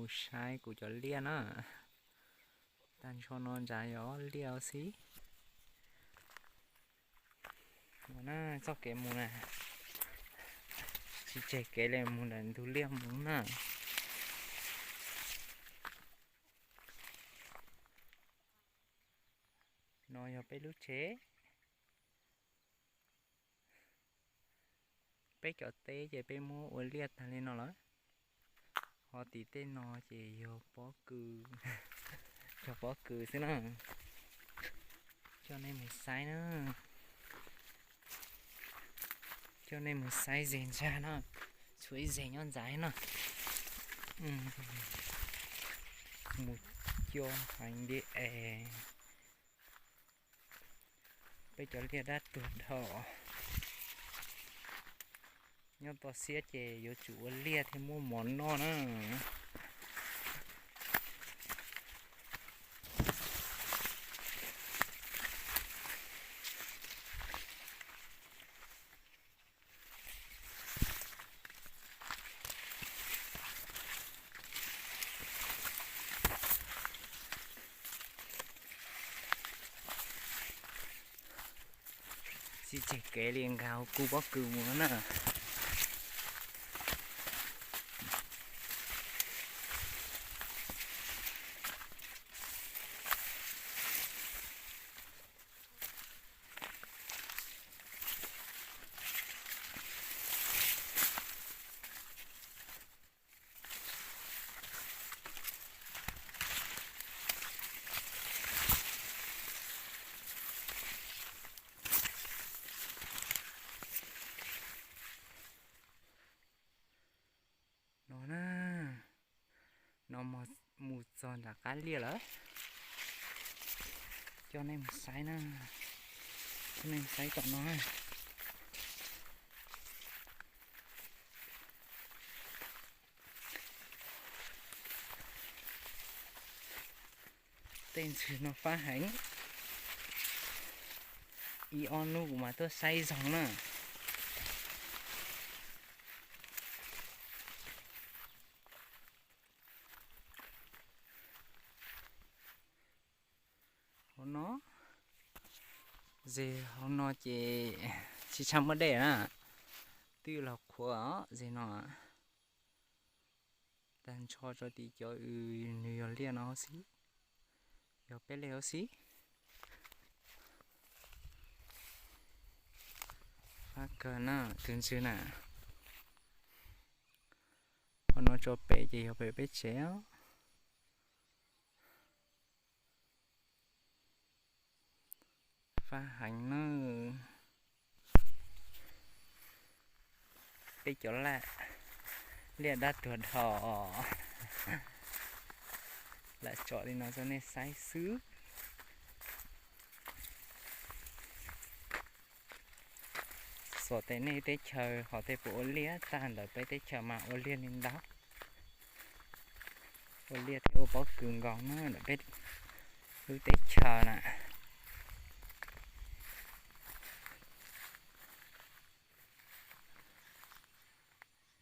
Saib kuv cov liaj na. Tag nrho no ntsav yog liaj xwb. Mus na, txoj kev mus na, tsis tseg kev li, mus ntawm ntug liaj mus na. No yog peb lub tsev. Peb cov teb ces peb muab ua liaj tag li no lawm. Ho tim tej no ces yog pob kws, yog pob kws xwb na. Coj nej mus saib na. Coj nej mus saib zeg ntsa na. Tshuav ib zeg nyob ntxav no. Mus coj heev li es. Peb cov liaj dab tuag dhau. Nyob toj siab ces yuav tsum ua liaj thiaj muaj mov noj na. Tsis tseg kev li, nkag hauv kuv pob kws mus na. No na, no mus txog nram qab liaj lawm. Coj nej mus saib na, coj nej mus saib tom no. Tej ntxhw no fab heev, ib ob hnub kuv mam tuaj saib zoo na. Hauv no, zeg hauv no ces tsis tshaj muaj dej na, twb los qhuav zeg no. Tag nrho rau tim cov uas nws yog liaj no xwb, yog peb liaj xwb. Fab kawg na, tus ntswg na. Hauv no tso pem ces yog pem peb tsev os. Fab heev na. Peb cov liaj dab tuag dhau. Lam tsom li no rau nej saib xwb. Xyov tej nej teb chaws ho tej puas ua liaj tag ntawm peb teb chaws mas ua liaj li ntawd. Ua liaj thiab ua pob kws nkaus na ntawm peb lub teb chaws na.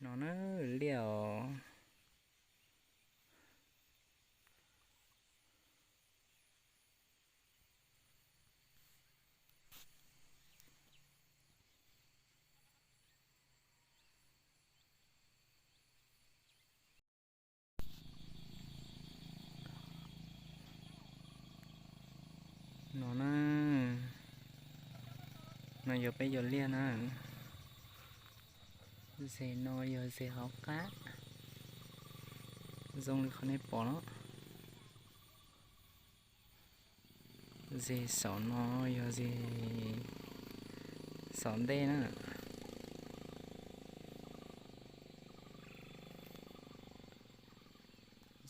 No na, liaj os. No na, no yog peb cov liaj na. Zeg no yog zeg hauv qab, zoo li qhov nej pom no. Zeg saum no yog zeg saum ntej na.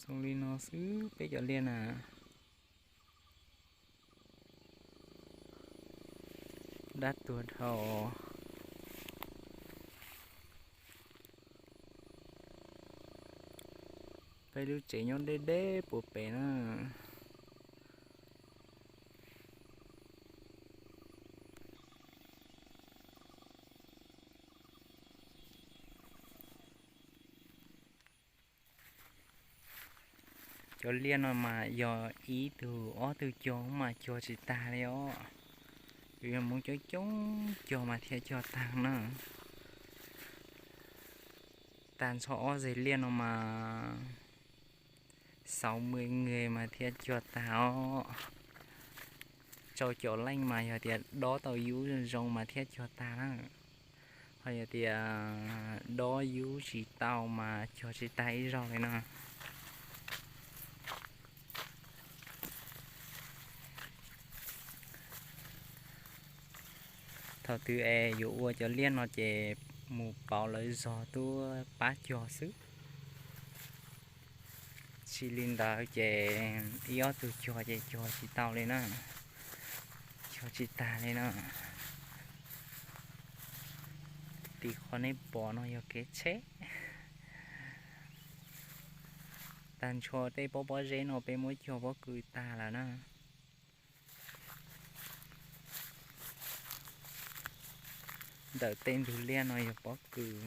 Zoo li no xwb peb cov liaj na. Dab tuag dhau. Peb lub tsev nyob deb deb puag pem na. Cov liaj no mas yog ib tug ob tug cog mas cog tsis tag li os. Yuav yog muab coob coob cog mas thiaj cog tag na. Tag nrho ob zeg liaj no mas sáu mươi người mas thiaj cog tag os. Rau caum leej mas yog tias dob tau yub zoo mas thiaj cog tag na. Ho yog tias dob yub tsis tau mas cog tsis tag ib zaug li no. Thaum twg es yuav ua cov liaj no ces mus pauv lawv zog tuaj pab cog xwb. Tsis li ntawd ces ib ob tug cog ces cog tsis tau li na, cog tsis tag li na. Tim qhov nej pom no yog kev tsheb. Tag nrho tej pob pob zeb no peb muab cog pob kws tag lawm na. Ntawm tej ntug liaj no yog pob kws,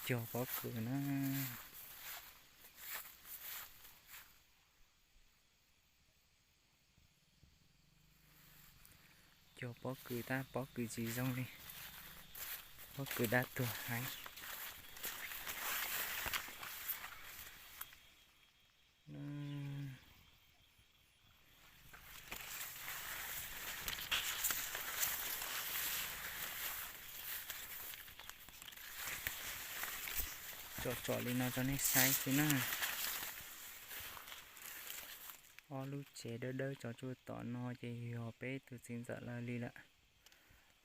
cog pob kws na. Cog pob kws tab pob kws tsis zoo li, pob kws dab tuag heev. Tsom tsom li no rau nej saib xwb na. Ob lub tsev dawb dawb tso tsuaj tom no ces yog peb tus txiv ntxawm lawv li lawm.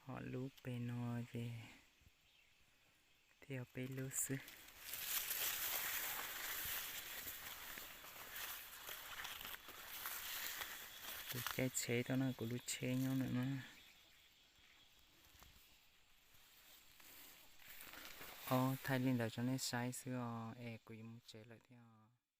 Ho lub pem no ces thiaj yog peb lub xwb. Tus caij tsheb tuaj na, kuv lub tsheb nyob ntawm no. Ob thaij li ntawd rau nej saib xwb os, es kuv yuav mus tsev lawm thiab.